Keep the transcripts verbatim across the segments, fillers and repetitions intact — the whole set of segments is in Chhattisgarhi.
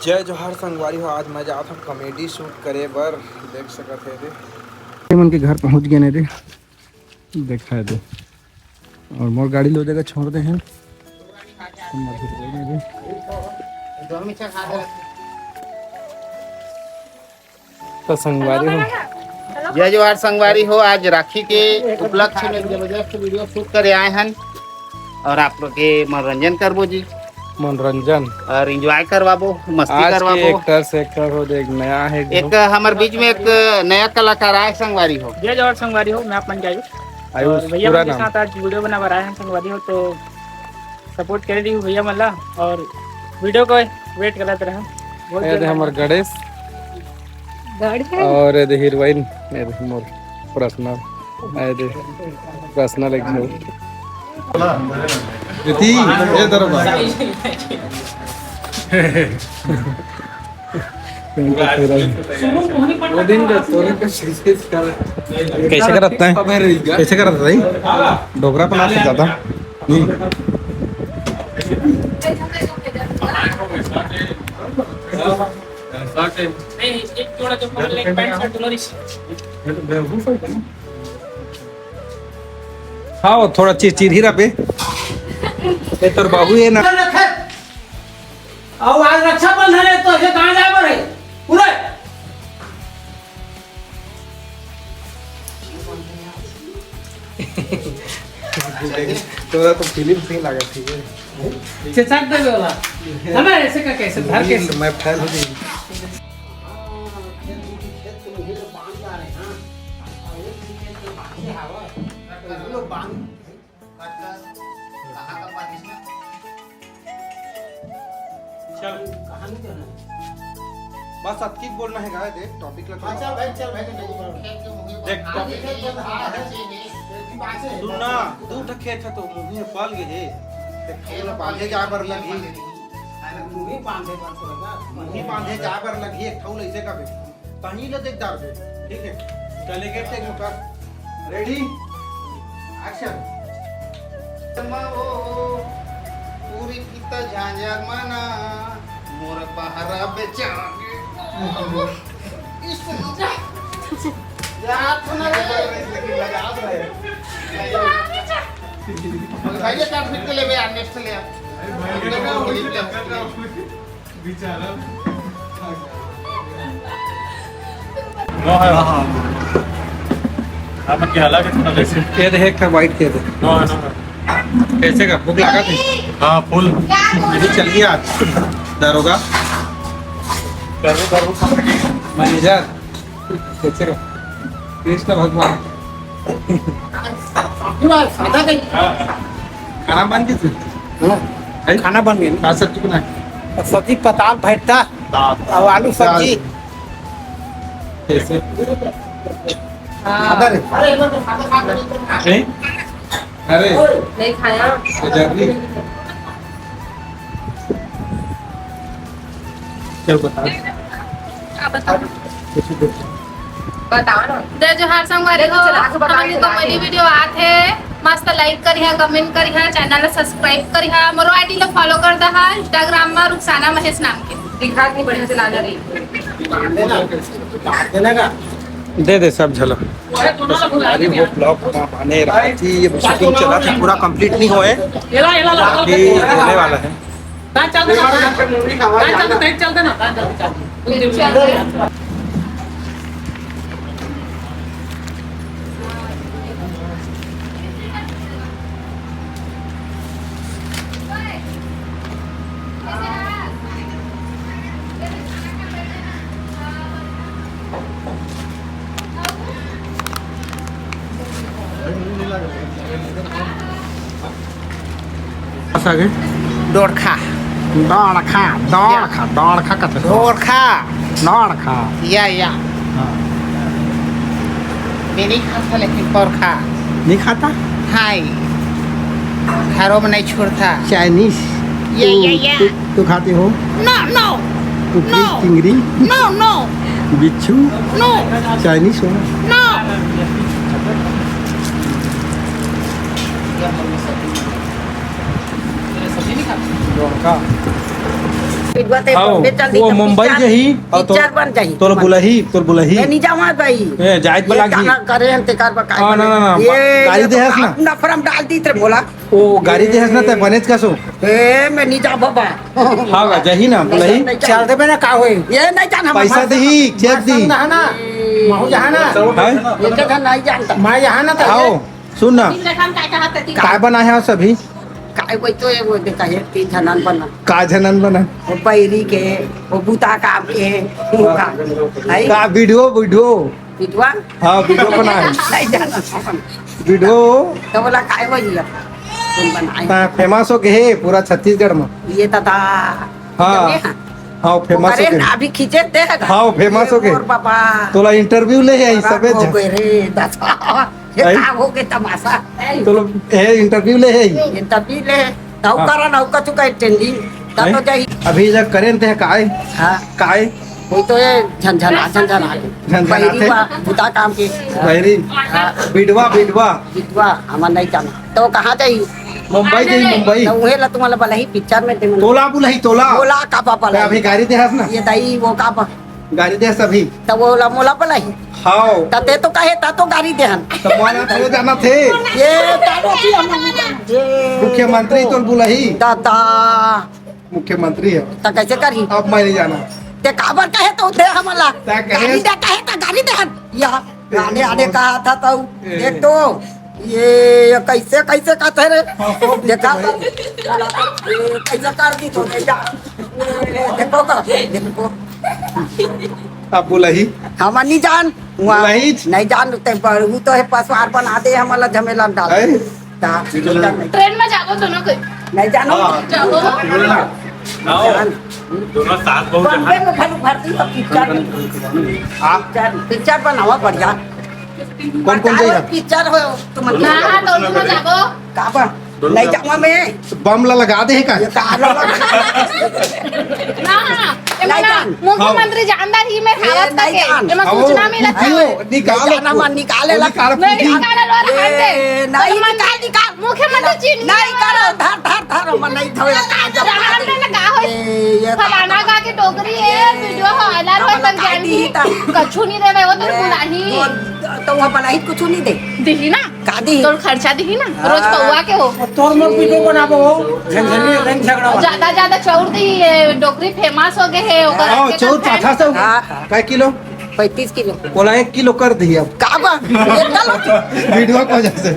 जय जोहार संगवारी हो, आज मैं जात हूँ कॉमेडी शूट करे बर। देख सकत हे दे, ये मन के घर पहुँच गए ने दे, देखा है दे। और मोर गाड़ी लो जगह छोड़ दे हैं। तो संगवारी हो, जय जोहार संगवारी हो। आज राखी के उपलक्ष्य में जबरदस्त वीडियो शूट करे आए हन और आप लोग के मनोरंजन करबो जी। मनोरंजन। और एंजॉय करवाबो, मस्ती आज के करवाबो। एक्टर से एक्टर हो, देख नया है एक हमर बीच में एक नया कलाकार आए संगवारी हो। जय जोहार संगवारी हो, मैं अपन आयुष। आयुष, और भैया पूरा मेरे नाम। साथ आज वीडियो बना बर आए हैं संगवारी हो, तो सपोर्ट करे रही भैया मन ला और वीडियो को वेट करत रहा। बहुत ये दे जल्द हमर आएगा। गणेश। गणेश। और ये दे हीरोइन, ये दे मोर पर्सनल, ये दे पर्सनल एक झन। इति, ये दरोगा। वो दिन का, वो दिन का कैसे करत है? अबे रही क्या? कैसे करत है? डोकरा पना से ज्यादा। हम्म। नहीं, एक जोड़ा चप्पल, एक पैंट शर्ट, दोनों रिश्ते। हाँ, वो थोड़ा चिरचिर ही रहा बे। ये तोर बाबू है ना। अउ आज रक्षाबंधन है, तो ऐसे कहाँ जाए बर है? पूरे तोरा तो फिल्म सही लागत है। चेचक देवे वाला। हमें ऐसे का कैसे, धर कैसे? मैं फैल हो गई। चल। कहानी जो है ना। बस अतकी बोलना है गा, देख टॉपिक लगा। हाँ, चल भाई, चल भाई, तो नहीं बोल। देख हाँ, टॉपिक। देख, देख, हाँ, हाँ, हाँ, हाँ। सुन ना, दू ठो खेत है तो मुंही पाल गए हे। एक ठो ला बांधे जा बर लगही। अरे मुंही बांधे बर तो लगा। मुंही बांधे जा बर लगही, एक ठो ला इसे का भी। कहीं ले देख डाल दे। ठीक है, चले गए टेक मुका। Ready, action. मा ओ, पूरी पीता झांझर मना, मोर पहरा बेचारा। इस जा, जा, थोड़ा रे। भाई, ये काट फिट के ले बे यार, नेक्स्ट ले यार। बेचारा। नो है। हाँ, हाँ। आप क्या अलग है, थोड़ा वैसे। ये देख, एक ठो वाइट के दे। नो है, नो है। कैसे का? भूख लगा थी? हाँ, फुल। यदि चलिए आज, दारोगा। करो, करो, समझ गए। मैनेजर। कैसे हो? कृष्ण भगवान। खाना बन गई थी? हाँ। है? खाना बन गई। का सब्जी बनाए? सब्जी पताल भरता और आलू सब्जी। कैसे? हाँ। अरे। नहीं? अरे। नहीं खाया। तो जल्दी। क्या बता? आप बताओ। बताओ ना। जय जोहार संगवारी हो, चला के बताओ, हमनी चला के। कॉमेडी वीडियो आत हे, मस्त लाइक करिहा, कमेंट करिहा, चैनल ला सब्सक्राइब करिहा, मोरो आईडी ला फॉलो कर दहा, इंस्टाग्राम मा रुखसाना महेश नाम के। दिखा इतनी बढ़िया से लाना रही। दे दे सब झलक। अरे वो ब्लॉग बना पाने रहा थी, ये शूटिंग चला था, पूरा कंप्लीट नहीं हुआ है, बाकी होने वाला है। आगे? दोड़खा। दोड़खा, दोड़खा, दोड़खा कहते हैं। दोड़खा। दोड़खा। या, या। हाँ। मैं नहीं खाता, लेकिन पोरखा। नहीं खाता? हाय। घरों में नहीं छोड़ता। चाइनीज? या, तू, या, या। तू, तू खाते हो? No, no। कुकरी, no। चिंगरी? No, no। बिच्छू? No। चाइनीज हो? No। दोड़खा। विधवा ते हाव, बम्बे चल दी वो त मुंबई पिक्चर, जही, अउ तो, पिक्चर बन जाही। तोला बुलाही, तोला बुलाही। मैं नहीं जावा भाई। ए, जाए के ये बलागी। गाना करे हन, तेकर बर काय हाँ, ना, बने? ना, ना, ये गाड़ी जो देहस ना। आप नफरम डाल दी तेरे बोला। ओ, गाड़ी देहस ना, ते बनेच कसो। ए, मैं नहीं जा बाबा। हाँ, गा, जाही ना, बुलाही। नहीं जा। चल देबे ना, का होई? ये नहीं जाना, पैसा मामा। देही, चेक दी। ना, ना, महू जहाँ ना। हैं? ये के नहीं जानता। मैं यहाँ ना, तो हाव। सुन ना, काय बनाए हस अभी? काय वही तो है, वो देखा है, तीन झनन बना। का झनन बना? वो बैरी के, वो बुता काम के, वो का, है? का वीडियो, वीडियो? वीडियो? हाँ, वीडियो बनाए। नहीं जाना अपन। वीडियो? तो बोला, काय वही है? तुम बनाए। हाँ, फेमस हो गए है पूरा छत्तीसगढ़ में। ये दादा। हाँ। हाँ, फेमस हो गए। अभी खींचे थे। हाँ, फेमस हो गए। और बाबा। तोला इंटरव्यू ले है, सबे हो गए रे, दादा। ये का हो गए तमाशा? तो लोग, ए, इंटरव्यू ले है। इंटरव्यू ले। नौकर, हाँ। नौकर चुका है ट्रेंडिंग। तब तो जाही। अभी जब करें ते काय? हाँ। काय? कोई तो ये झनझना, झनझना। झनझना बैरी थे। बा, बुता काम के। बैरी। हाँ। बिडवा, बिडवा। बिडवा, हमार नहीं जाना। तो कहाँ जाही? मुंबई जाही, मुंबई। तो उहे ला तुम्हारा बलही पिक्चर में ते तोला बुलाही, तोला। तोला का पापा ला? अभी गाड़ी देहस ना। ये दाई, वो का पा- गाड़ी दे सभी। त वो ला मोला बुलाही। हाव। त ते तो कहे, त तो गाड़ी देहन। त मोला थोड़े जाना थे। ये तारो की हम ये मुख्यमंत्री तो बुलाही। दादा। मुख्यमंत्री है। त कैसे करी? अब मैं नहीं जाना। ते काबर कहे तो दे हमला। त कहे गाड़ी दे कहे त गाड़ी देहन। या आने आने कहा था तो ए। देख तो। ये, ये कैसे, कैसे कहते रे? हाँ, हाँ, देखा तो, ये कैसे कर दी तो, देखा। ये देखो का, देखो। अब बोला ही। हम नहीं जान, वहाँ बोला ही। नहीं जान, ते पर वो तो है पसवार बना दे, हमला झमेला में डाल दे। अरे। ता, ट्रेन में जाबो दोनों कोई। नहीं जानो? हाँ। जाबो। बोलना। आओ। जान। दोनों साथ बहुत बॉम्बे में भलू भरती हो पिक्चर में। हाँ। पिक्चर, पिक्चर बनावा बढ़िया। कौन कौन जाएगा? पिक्चर हो तुम। हाँ, हाँ, तो तुम जाबो। का बा? नहीं जाऊंगा मैं। बम ला लगा दे का? ये का ला लगा? हाँ, हाँ, ये नहीं मना, जान। मुख्यमंत्री जानदार ही में ए, हालत नहीं तक है। जान। ये मैं हाँ, सूचना वो मिला था। वो निकाल नहीं जाना, वो। मन निकाले वो ला। निकाल नहीं, पूछी। निकाले लो, रहन दे। ए, नहीं, तो मन निकाल, निकाल। मुख्यमंत्री चीन नहीं करो, धर, धर, धर, मन नहीं धोया, का जब रहन दे ना, का हो? ए, ये फलाना का के डोकरी है, वीडियो हो, अलर हो, हम तन लगा जान दी दी। था। कछु नहीं देवे, वो तो ए, बुलाही। तो, तो वहाँ बनाही कुछ नहीं दे। दिही ना? का दिही? तोर खर्चा दिही ना? रोज हाँ। पौवा के हो। तोर मोर वीडियो बनाबो हो, झंझनी रंग झगड़ा वाला। ज्यादा, ज्यादा चाउर दिही, ये डोकरी फेमस हो गए है, ओकर हाँ, के चाउर content पाथा से हाँ, हाँ। कै किलो? पैंतीस किलो। बोला एक किलो कर दी अब। का बा? इतना लो। वीडियो को जैसे।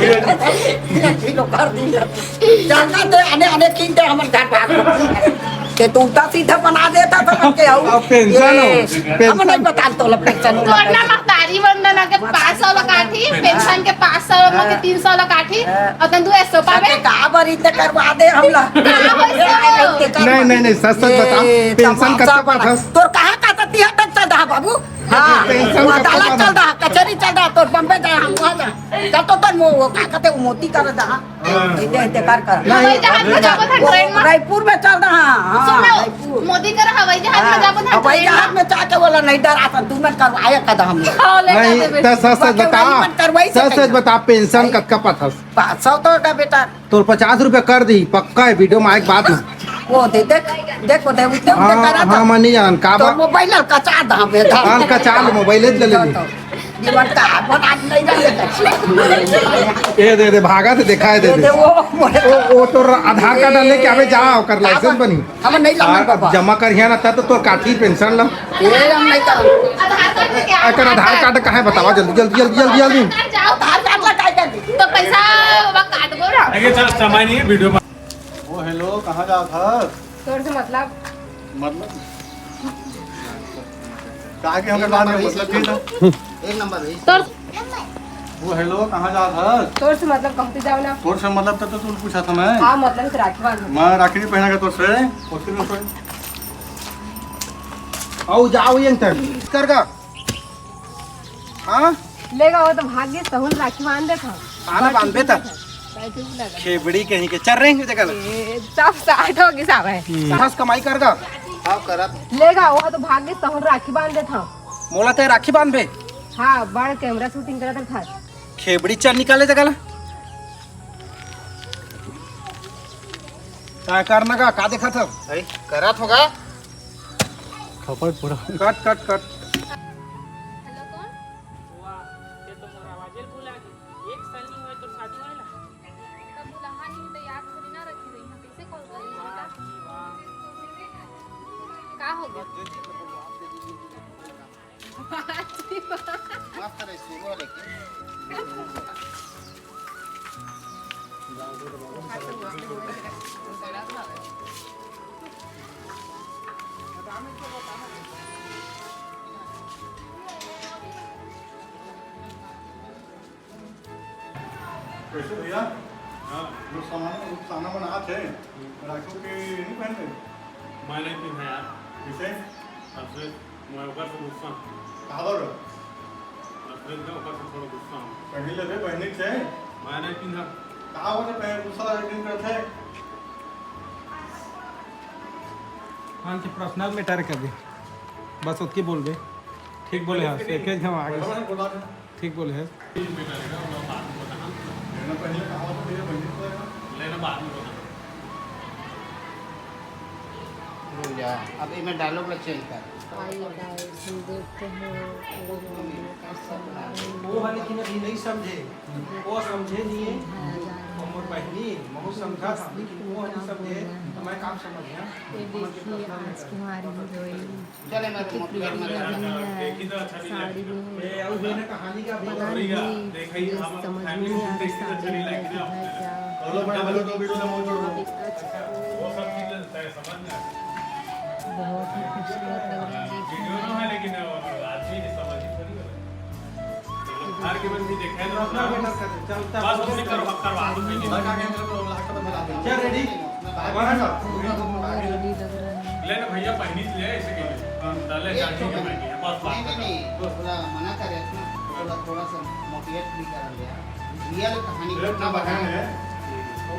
एक किलो कर दी। जाना दे, आने, आने कीन दे, हमर घर भाग। ते तू उल्टा सीधा बना देता था, हम के आऊ। अब पेंशन हो, ये, पेंशन। हम नहीं बता तो ला पेंशन हो। तोर ना महतारी वंदना के पाँच सौ ला काठी, पेंशन के पाँच सौ ला के तीन सौ ला काठी, हाँ। और तन तू ऐसो पावे? का बार इतने करवा दे हमला। का होइसे हो? नहीं, नहीं, नहीं, सच, सच ये बता, पेंशन तमाशा कब तक बना। पाथस? तोर कहाँ का तक तिहा तक चल रहा बाबू? हाँ, पेंशन वो कब तक अदालत पाथस? चल रहा, कचहरी चल रहा, तोर बम्बे जा, हम वहाँ जा। चल तो तोर मो-, वो का कहते, वो मोती कर रहा। हाँ। इतने, इतने कर, कर। नहीं। हवाई जहाज में जाबो था, ट्रेन में। रायपुर में चल रहा, हाँ, सुनो, रायपुर। मोदी कर हवाई जहाज में हाँ, जाबो था, हवाई ट्रेन में। जहाज में जाके बोला, नहीं डरा था, तू मत करवाया कदम। हाँ, ले नहीं, जाते तो सच, सच बाकी बता। उड़ाई मत करवाई सच, सच सकेगा। बता, पेंशन नहीं। कतका पाथस? पाँच सौ तो का बेटा। तोर पचास रुपया कर दी, पक्का है, वीडियो में आए के बाद ना। वो दे, देख, देख, वो दे, उठे, उठे हाँ, करा था। हाँ, मैं नहीं जानन, का तो बा? मोबाइल कचा दा, बेटा। हाँ, कचा ले, मोबाइल ले ले। तो, तो। जीवन का अपन आज नहीं रह लेता। ए, दे, दे, भागा थे, दिखाए दे, ये दे। दे, वो, वो। ओ, ओ, तोर आधार कार्ड लेके आवे, जा, ओकर का लाइसेंस बा? बनी। हम नहीं लाना हाँ, बाबा। जमा करिया ना, तब तो तोर काठी पेंशन ला। ये हम नहीं करब। आधार कार्ड में क्या? एकर आधार कार्ड कहाँ है? बतावा जल्दी, जल्दी, जल्दी, जल्दी, जल्दी। आधार कार्ड ला काय कर दी? तो पैसा बाबा काट दो ना। आगे चल, समय नहीं है, वीडियो बना। ओ, हेलो, कहाँ जात हस? तोर से मतलब? मतलब? कहाँ के हमरे बात में मतलब की था? एक नंबर है। तोर ओ हेलो, कहाँ जात हस? तोर से मतलब कहते जाओ ना। तोर से मतलब त, त तू पूछा था मैं। हाँ, मतलब से राखी बांध। मैं राखी नहीं पहना का तोर से। मुश्किल में कोई। आओ, जाओ, ये अंतर। कर का? हाँ? लेगा, वो तो भाग गए, सहूल राखी बांध देता। आना बांध देता। खेबड़ी कहीं के। चल रहे हैं जगह। ए, सब साठ हो गई साहब है। हम्म। साहस कमाई कर का? हाँ, करत। लेगा, वो तो भाग गए, सहूल राखी बांध देता। मोला ते राखी बांध बे? हाँ, बड़ कैमरा शूटिंग करत था। खेबड़ी चल निकाले जगह ला। काय करना का, का देखत हव? अरे, करत होगा। खपड़ पूरा। कट, कट, कट। हेलो, कौन? वाह, ये तो मोर आवाजे भुला गई। एक साल नहीं हुए तो शादी वाला। तब दुल्हा नहीं तो याद थोड़ी ना रखी रही है। कैसे कॉल कर रही है बेटा? का हो गया? मस्त रहे, सुनो लेकिन। कैसे भैया? हाँ। लोग सामान, सामान बनात हे। राखी के नहीं पहनते? मैं नहीं पहना यार। किसे? अफरेज, मैं ओकर से गुस्सा हूँ। काबर? अफरेज, मैं ओकर से थोड़ा गुस्सा हूँ। पहन ले बे, पहनने के चाहे। मैं नहीं पहना। का हो रे, पहन गुस्सा लगे दिन करते? हाँ, कि पर्सनल मैटर कर दे। बस ओतकी बोल दे। ठीक बोले, हाँ, एक एक हम आगे। बराबर बोला। ठीक बोले हे। लेना पहले कहा तो भैया बहनी को लेना। लेना बाद में बताना। रुक जा, अब इमे डायलॉग ला चेंज कर। आइए गाइस, हम देखते हैं अगर हम लोग का सामान वो वाले की नहीं, नहीं समझे, वो समझे नहीं है। समझाया जा रहा है। और बहनी, महू समझा था, लेकिन वो नहीं समझे, तो मैं काम समझ गया। ये देखिए, आज की हमारी हीरोइन चले, मैं कितनी प्यारी लग रही है साड़ी में। पता नहीं ये समझ में नहीं आ रहा साड़ी में है कि है क्या। बहुत ही खूबसूरत लग रही है देखने में। चल, रेडी? वन। पूरा पूरा रेडी लग रहा है। ले ना भैया, पहनी ले ऐसे के लिए। हाँ, डाले एक जाके तो के पहनी है, बस बात नहीं, नहीं, खत्म। नहीं, थोड़ा मना करे ना, थोड़ा, थोड़ा सा मोटिवेट भी कर दे यार। रियल कहानी ये घटना तो बताए। है।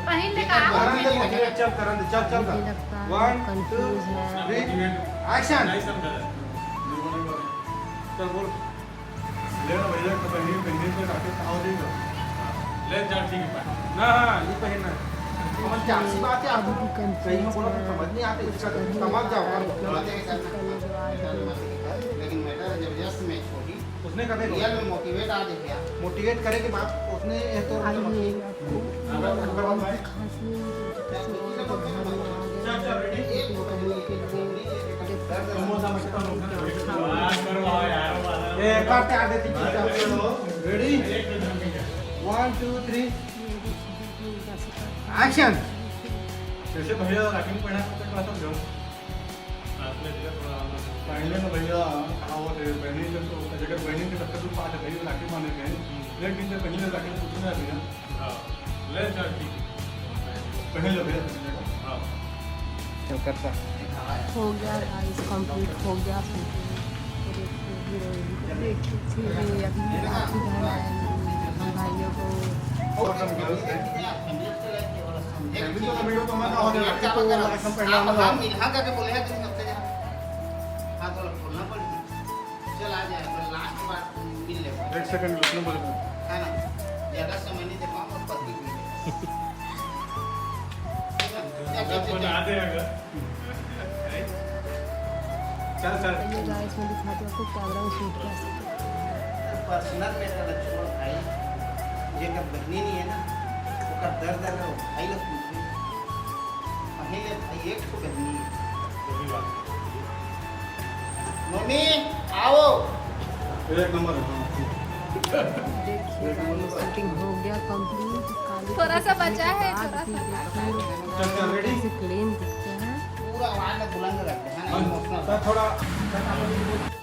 पहन ले एक का? बार करण दे, मोटिवेट चल, करण दे, चल, चल, मुझे चल। लगता है वन, टू, कंफ्यूज है। Three, action. नहीं समझा। चल, बोल। ले ना भैया, तो पहनी, पहनी तो राखी खाओ दे दो। ले जा, ठीक है, पहन। ना, हाँ, ये पहनना है। हम जाती बात है, आप कहीं में बोला तो समझ नहीं आते, इसका समझ जाओ, और लेकिन मैटर जब यस मैच होगी, उसने कभी रियल में मोटिवेट आ जाएगा। मोटिवेट करे के बाद उसने ये तो आइए, आपको हाँ, हाँ, हाँ। खांसी चल, चल, रेडी? एक बात करो, आओ यार, आओ। ए, काटते आ देती चुपचाप। Ready? One, two, three. Action. जैसे भैया राखी में पहना, तब तक खत्म जाओ। पहले ना भैया, कहा वो थे, बहनी जब तो, जगह बहनी के तब तक पाँच भैया राखी बांधे थे। एक दिन से पहले राखी कुछ नहीं भैया। हाँ, ले चल, ठीक है। पहन लो भैया, पहन लो। हाँ। चल, करता। हो गया गाइस, कंप्लीट हो गया शूटिंग। देखिए, हीरोइन को देखिए, अभी आखिरी गाना है, भाइयों को। और सब girls हैं। फैमिली तो ना वीडियो तो मत आओ, देखो, एकदम पहले हम लोग। हाँ, करके बोले हैं, तुम करते जाओ। हाँ, थोड़ा बोलना पड़ गया। चल, आ जाए, पर लास्ट बार मिल ले। एक सेकंड, रुकना पड़ेगा। है ना? ज्यादा समय नहीं दे पाऊँ, और पति भी। चल, चल, चल, चल। बना दे अगर। चल, चल। ये गाइस, मैं दिखाती हूँ आपको कैमरा में शूट कैसे। पर्सनल मैटर ला छोड़ भाई, जेकर बहनी नहीं है ना, ओकर दर्द अगर भाई लोग पूछे, पहले भाई एक ठो बहनी है। सही बात। मम्मी, आओ। एक नंबर है, हाँ। देखिए, शूटिंग हो गया कंप्लीट। थोड़ा सा बचा है, थोड़ा सा। चल, चल, रेडी? कैसे प्लेन दिखते हैं। पूरा आवाज में बुलंद रखते हैं ना, हाँ, इमोशनल। सर, थोड़ा, सर, आप लोग